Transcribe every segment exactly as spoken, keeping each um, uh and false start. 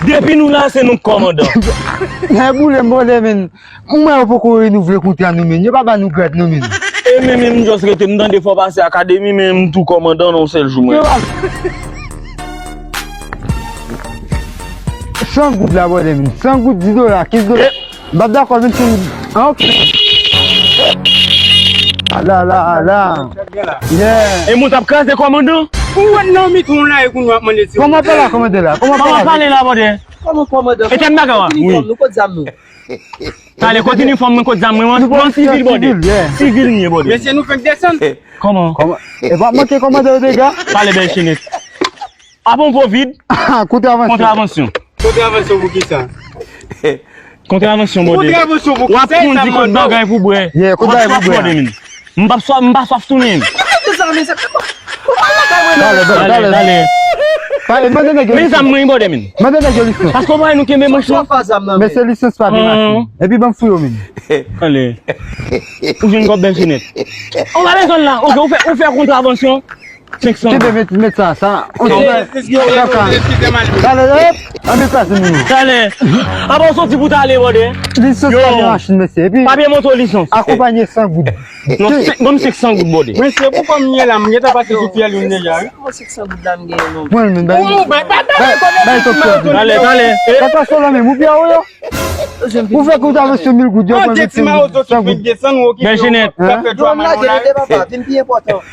Depi nou la, se nou k kòmandan. Nèg boule m bòdè, men. Mwen wè yo poko renouvle kontra nou, men. Yo pa ba nou grad, non, men. E men, men, m just rete, m tande fò pase akademi, men m tou kòmandan nan yon sèl jou, mwen. Yo pa san goud la, bòdè, men. San goud, dis dola, kenz dola. M p ap dakò, men, si, ah, ok. Ala, ala, ala. Yeah. E moun t ap kraze kòmandan? Ou wè nan mitwon la, e kounye a w ap mande si. Kòman pale la, kòmandan la? Kòman pale la, bòdè? Kòman kòmandan? E tèm bagay la? Wi. Nou kot zam nou? Talè, kot inifòm mwen, kot zam mwen, mwen sivil, bòdè. Sivil, yeah. Sivil m ye, bòdè. Mesye, nou fenk desann. Kòman? Kòman? E pa manke kòmandan yo dega? Talè, bèl chenèt. Apre yon po vid. Kontravansyon. Kontravansyon. Kontravansyon pou kisa? Kontravansyon, bòdè. Kontravansyon pou kisa? W ap kondi kot bagay pou bwè. Yeah, kot bagay pou bwè. Bòdè, men. M p ap swaf, m pa swaf tou, men. Talè, talè, talè. Talè, mande nèg yo. Men zam mwen, bòdè, men. Mande nèg yo lisans. Paske w pa wè nou kenbe manch lan. Men se lisans pa gen machin. Epi ban m fouye w, men. Talè. Ou jwenn kòb bèl chenèt. Ou pa bezwen l la. Ok, ou fè, ou fè kontravansyon. Senk san. Kenbe, met, met sa, sa. On ti bagay. Talè, hop, an deplase nou. Talè. Apa w soti pou talè, bòdè? Lisans pa gen machin, mesye. Epi papye moto, lisans. Akonpanye san goud. Non, senk, ban m senk san goud, bòdè. Mesye, poukò m ye la? M gentan pase sou fyèl youn deja, wi. Kòman senk san goud la m genyen, non? Mwen, men, bay. Ou, bay, bay, bay, bay, bay, bay, bay, talè, talè. Sa pa sou la menm, ou byen, ou yo? Ou fè kontravansyon mil goud, yo pran vit san goud. Bèl chenèt.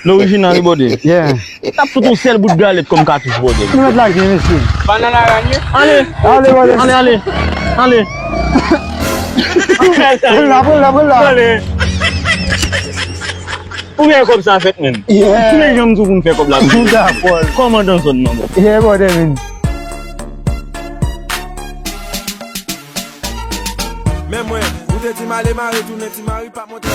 Lòrijinal, wi, bòdè. Yeah. N ap fout yon sèl bout galèt kòm katouch, bòdè. Nou mèt lage, mesye. Bannann aranye. Ale. Ale, bòdè. Ale, ale. Ale. Pran l la, pran l la, pran l la. Ale. Ou gen kòb sa fèt menm. Yeah. Tou le jan m di w pou n fè kòb la. Dakò. Kòmandan zòn nan, bòdè. Yeah, bòdè, men. Men mwen, ou te di m ale mare tounen ti mari pa monte.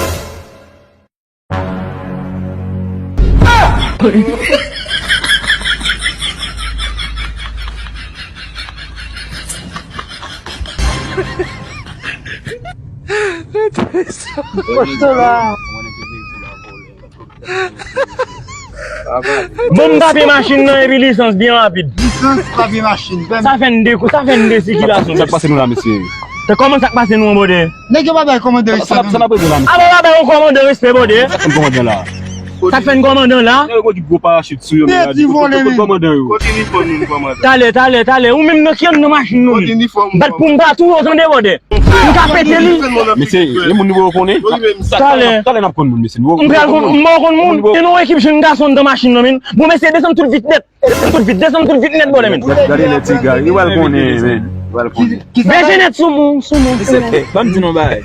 Posto la. Bon, m tape machin nan epi lisans byen rapid. Lisans, tape machin. Sa fè n de kou, sa fè n de sikilasyon. Sa k pase nou la, mesye? Se kòman sa k pase nou an, bòdè? Nèg yo pa bay kòmandan respè, non. Sa n ap regle la, mesye? Apa pa bay yon kòmandan respè, bòdè? Sa k fè n kòmandan la? Sa k fè n kòmandan la? Nèg yo ki gwo parachit sou yo, men la di, kote kòmandan yo? Kote inifòm nou, kòmandan? Talè, talè, talè. Ou menm nan ki anndan machin nou? Kote inifòm nou? Bat pou m pa tou yo, tande, bòdè. M ka pete li. Mesye, e moun nou konnen? Talè. Talè n ap konn moun, mesye. M pral konn, m pa konn moun. Gen yon ekip jèn gason anndan machin nan, men. Bon, mesye, desann tout vit nèt. Desann tout vit, desann tout vit nèt, bòdè, men. Gade lè ti gari, li pral konnen, men. Li pral konnen. Bèl chenèt sou moun, sou moun, sou moun. Ban m di nou bagay.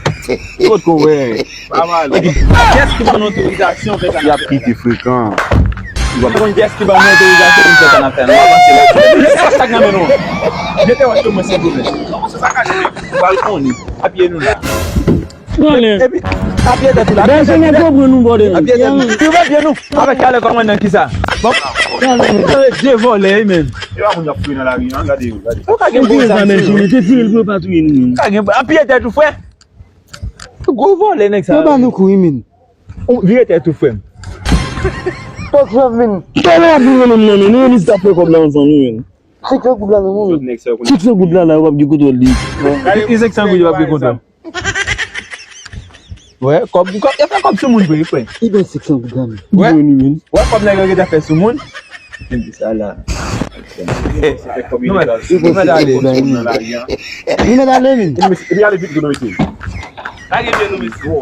Kot ko wè? Pa mal. Epi, kiyès ki ban nou otorizasyon fè sa? Y ap kite frekan. Ou pa konn kiyès ki ban nou otorizasyon pou n fè sa n ap fè, non? Avanse la. Sa k nan men nou? Jete wòch yo mwen, silvouplè. Kòman se sakaje? Ou pral konnen. Apye nou la. Epi, apye tèt ou la. Bèl chenèt yo pran nou, bòdè. Apye tèt nou. Apye tèt nou. Avèk talè kòmandan kisa? Bon. Talè. De vòlè, wi, men. E pa moun y ap touye nan lari, an, gade yo, gade. Ou ka gen bon zam, men. Te tire l pou yo pa touye nou, men. Ou ka gen bon, apye tèt ou, frè. Gwo vòlè, nèg sa. Yo ba nou kou, wi, men. Ou vire tèt ou, frè m. Pòk frè m, men. Talè ap vin nan men m nan, men. Nou menm, nou t ap fè kòb la ansanm, wi, men. Senk san goud la nan men w. Senk san goud la, la, w ap gen kontwòl li. Gade, e senk san goud, w ap gen kontwòl. Wè, kòb, kòb, y ap fè kòb sou moun vre, frè. Li ban senk san goud la, men. Wè. Li ban nou, men. Wè, kòb nèg yo gentan fè sou moun. Men sa la. Nou mèt, nou mèt ale. Nou mèt ale, men. Epi ale vit, nou mete. Lage pye nou, mesye.